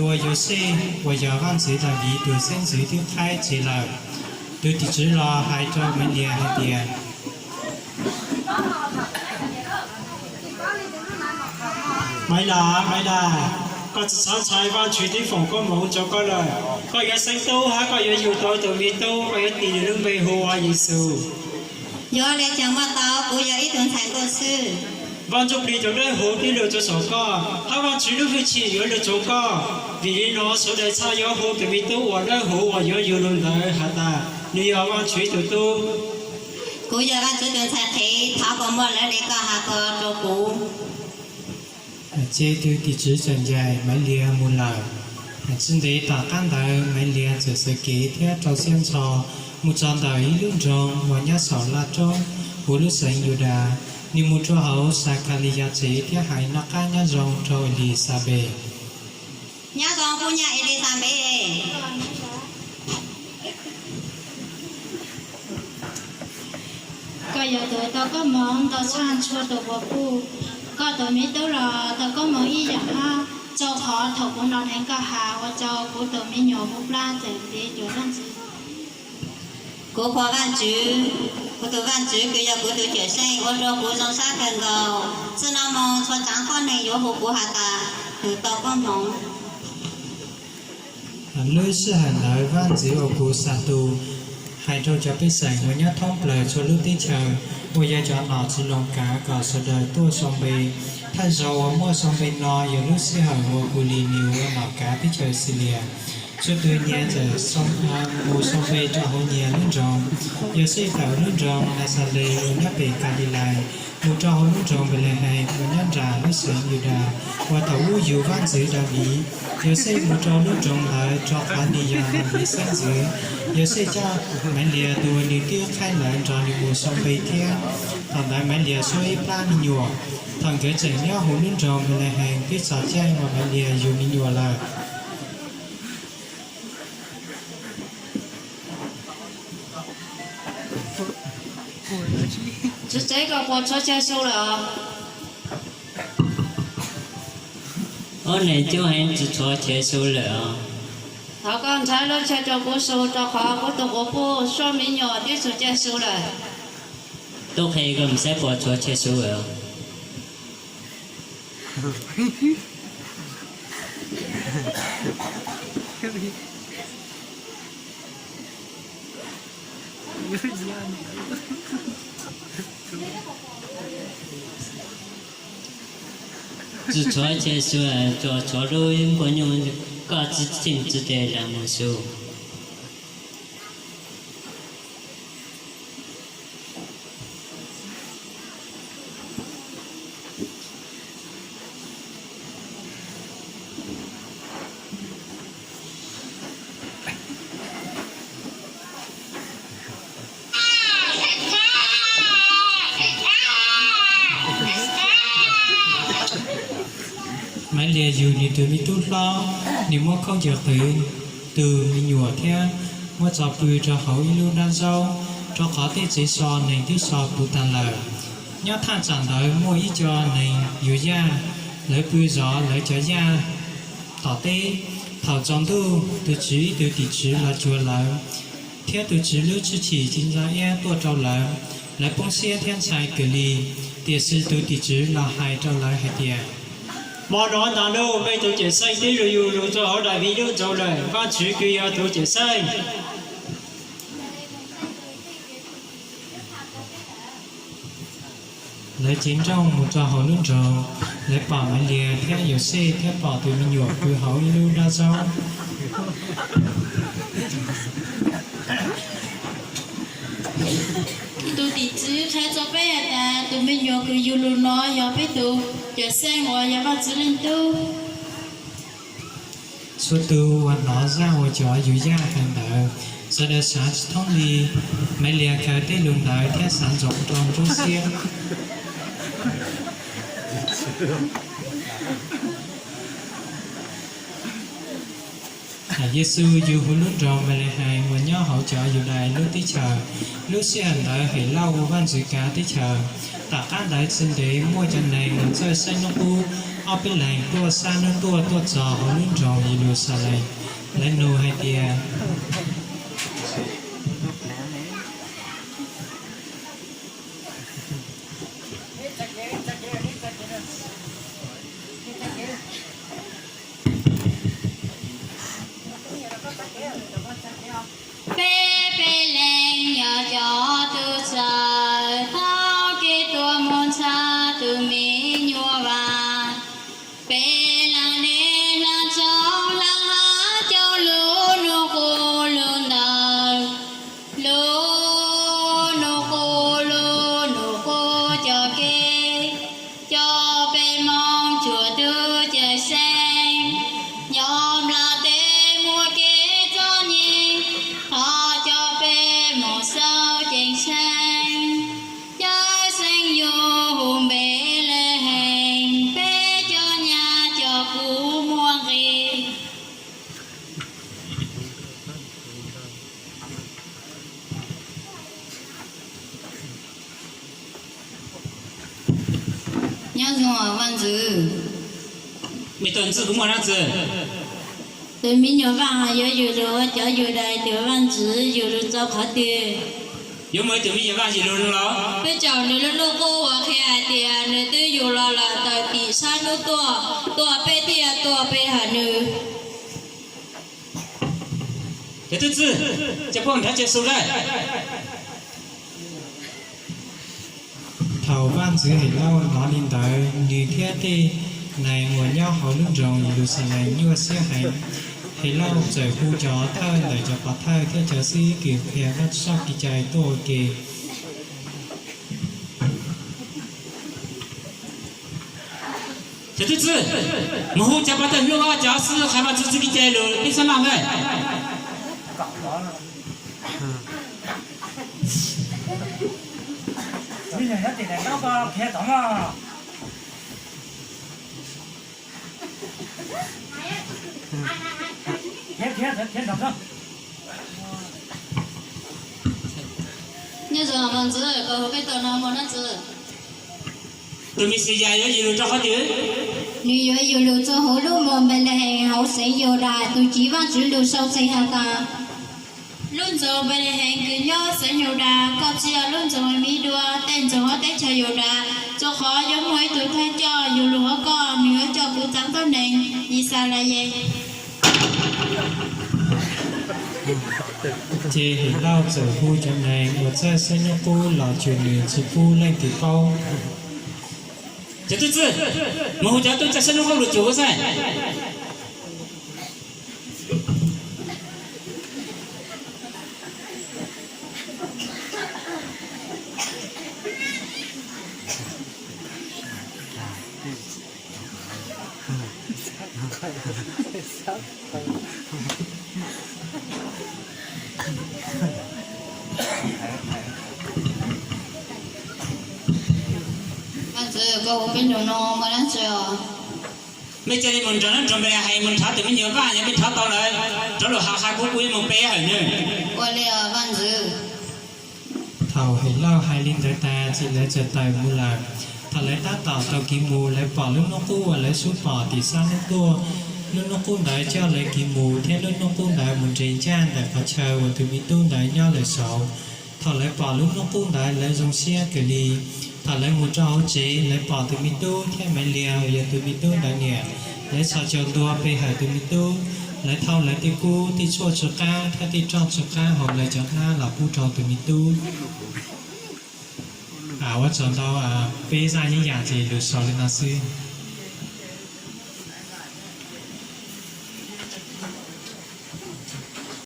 Ua Yauxej uas yog vaj ntxwv Daviv tus xeeb ntxwv twb qhaib tseg lawm. Tus tim tswv los hais rau Maiv Lias hais tias, Maiv Lias, Maiv Lias, koj tsis txhob ntshai, Vajtswv twb foom koob hmoov rau koj lawm. Koj yuav xeeb tub hab koj yuav yug tau tus me tub, koj yuav tis nws lub npe hu ua Yexus. Yog le caag muaj tau, kuv yog ib tug ntxhais nkauj xwb. Vaj Ntsujplig cov dawb huv twb lug rua saum koj, hab Vajtswv lub hwj chim yuav lug rua koj. Vim le nuav sawv daws txhaj yuav hu tus me tub uas dawb huv uas yuav yug lug ntawd has tas, nws yog Vajtswv tug tub. Kuv yog Vajtswv tus ntxhais qhev, thov puas muaj lawv le koj has ko rua kuv. Ces tus tim tswv txawm ncaim Maiv Lias mus lawm. Tsis ntev tom qab ntawd Maiv Lias txawm sawv kev thiab rau siab ntxho mus txog ntawm ib lub nroog uas nyob saum laj roob huv lub xeev Yudas. Nws mus rua hauv Xakhaliyas tsev thiab hais noj qab nyob zoo rau Elixanpes. Nyob zoo kub nyab Elixanpes. Koj yog tus tau koob hmoov ntau tshaj txhua tus puas puj. Koj tus me tub los tau koob hmoov ib yam hab, rau qhov thaum kuv hnov dheev koj has ua rau kuv tus me nyuam hu plab txawm ntev cuag leej ntxwv. Kuv qhuas Vajtswv, kuv tus Vajtswv kws yog kuv tus cawm seej ua rau kuv zoo sab kawg nkaus. Txij no mus txhua tsaav tuab neeg yuav hu kuv has tas tus tau koob hmoov. Lub sij hawm ntawd vaj ntxwv Auguxatus hais rau cov pej xeem uas nyob thoob plaws txhua lub teb chaws uas yog cov nom tswv Loos kav kom sawv daws tuaj sau npe. Thawj zaug uas muaj sau npe no yog lub sij hawm uas Kulinius ua nom kav teb chaws Xilias. Txhua tus nyias txawm mus sau npe rau hauv nyias lub nroog. Yauxej tawm lub nroog Naxales uas nyob pem Kalilais mus rau hauv lub nroog Npelehees uas nyob nram lub xeev Yudas uas thaum ub yug vaj ntxwv Daviv. Yauxej mus rau lub nroog ntawd rau qhov nws yog Daviv xeeb ntxwv. Yauxej coj Maiv Lias tus uas nws twb qhaib lawm nrog nws mus sau npe thiab. Thaum ntawd Maiv Lias suab ib plab me nyuam. Thaum nkawd tseem nyob huv lub nroog Npelehees twb txog caij uas Maiv Lias yug me nyuam lawm. Tswv tsev, koj puas tshuav Tswv Yexus lawm? Ob neeg coob heev, tsis tshuav Tswv Yexus lawm os. Thov koj ntshai lub chaw rau kuv su, rau qhov kuv tus quas puj suab me nyuam twb tshuav Tswv Yexus lawm. Tub qhe, koj mus saib puas tshuav Tswv Yexus lawm. Tsis tshuav Tswv Yexus, tsuas tshuav lub nkuaj nyuj, koj tsis tsim tsis tes dag mus su. Maiv Lias yug nws tus me tub hlob, nws muab khaub ncaws qhwv tus me nyuam thiab muab tso pw rau hauv ib lub nrab zaub, rau qhov tej tsev so neeg twb so puv tag lawm. Nyob thaj tsam ntawd muaj ib co neeg yuav yaj, lawv pw zov lawv cov yaj tom teb. Thaum tsaus ntuj tus Tswv ib tug tim tswv los cuag lawv, thiab tus Tswv lub hwj chim ci ntsa iab tuaj rau lawv. Lawv poob siab thiab ntshai kawg li. Tiam sis tus tim tswv los hais rau lawv hais tias, Hmo no tas lug mej tus cawm seej twb yug lug rau hauv Daviv lub nroog lawm. Vajtswv kws yog tus cawm seej. Lawv cev nrooj mus rau hauv lub nroog, lawv pom Maiv Lias thiab Yauxej thiab pom tus me nyuam pw hauv ib lub nrab zaub. Tus tim tswv qhia rau peb hais tias tus me nyuam kws yug lug no yog peb tus cawm seej uas yog Vajtswv Leej Tub. Txhua tus uas hnov zaj uas cov yug yaj hais ntawd, sawv daws xav tsis thoob li. Maiv Lias khaws tej lus ntawd thiab xav ntsoov rau nruab siab. Yexus yug huv lub nroog Npelehees uas nyob hauv cov Yudais lub teb chaws. Lub sij hawm ntawd Helauj ua vaj ntxwv kav teb chaws. Tom qab ntawd tsis ntev muaj cov neeg uas txawj saib hnub qub Ob peb leeg tuaj sab hnub tuaj, tuaj txog hauv lub nroog Yeluxalees, lawv nug hais tias, peb peb leeg yog cov tub txawj thaub kev tuaj mus ntxhab tus me nyuam Vaj. Peb leeg dej leeg tsaus leeg hav coj lub nub qub lub ntaub, lub nub qub lub nub qub coj kev, coj peb mus cuag tus Cawmseej, nyob nplaj teb muaj kev txom nyem, thov coj peb mus xauj ceeb tsheej. Cawmseej yug hauv Npelehees, peb cov nyab cov kuv muaj nqis. Nyob zoo vaj ntxwv. Tus me nyuam Vaj yuav yug lug ua cov Yudas tus vaj ntxwv yug lug txog qhov twg? Yuav muaj ib tug me nyuam Vaj yug lug los? Peb caum nws lub nub qub uas qhia hais tias nws twb yug los lawm tawm tim sab hnub tuaj, tuaj peb thiaj tuaj pe hawm nws. Cov tub txwj, cia peb nrhav Tswv Yexus lawm. Thaum vaj ntxwv Helauj hnov li ntawd, nws thiab tej neeg uas nyob hauv lub nroog Yeluxalees nyuaj siab heev. Helauj txawm hu cov thawj ntawm cov pov thawj thiab cov xib hwb kws qhia Vajtswv txoj kev cai tuaj ua ke. Cov tub txwj, mus hu cov pov thawj hnub ob cov xib hwb qhia Vajtswv txoj kev cai lus peb xab naj ntawd. Nyob zoo vaj ntxwv, koj hu peb tuaj no muaj dab tsi? Tus Mexiyas yuav yug lug rau qhov twg? Nws yuav yug lug txug hauv lub moos Npelehees hauv xeev Yudas, tus chiv Vajtswv lug sau txhais has tas: Lub ntxoov Npelehees kws nyob xeev Yudas, koj tsis yog lub ntxoov miv dua tej ntxoov hauv teb chaws Yudas, rua qhov yuav muaj ib tug thawj coj yug lug hauv koj, nws yuav coj kuv txav tuab neeg Yixalayees. Ces Helauj txawm hu cov neeg uas txawj xeeb nub qub los cuag nws tsi pub leej twg paub. Cov tub txwj, mus hu cov tub txawj xeeb nub qub los cuag kuv xwb. Vaj ntxwv, koj hu peb lug no muaj dab tsi os? Mej cia li mus nrug nub nrug Npelehees mus nrhav tus me nyuam Vaj, yog mej nrhav tau lawm, rov lug has qha kuv, kuv yuav mus pe hawm nws. Ua li os vaj ntxwv. Thaum Helauj hais li ntawd tas, ces lawv txawm tawm mus lawm. Thaum lawv tab tom taug kev mus, lawv pom lub nub qub uas lawv xub pom tim sab hnub tuaj. Lub nub qub ntawd coj lawv kev mus, thiab lub nub qub ntawd mus nres ncaaj ntawm qhov chaw uas tus me tub ntawd nyob lawm saud. Thaum lawv pom lub nub qub ntawd, lawv zoo siab kawg li. Thaum lawv mus rau hauv tsev, lawv pom tus me tub thiab Maiv Lias uas yog tus me tub ntawd niam. Lawv txhos caug ntua pe hawm tus me tub. Lawv thau lawv tej kub, tej tshuaj tsw qab thiab tej roj tsw qab hauv lawv cov hnab los pub rau tus me tub. Ua tsaug ntau, peb zaj yeeb yam ces lug xaus li no xwb.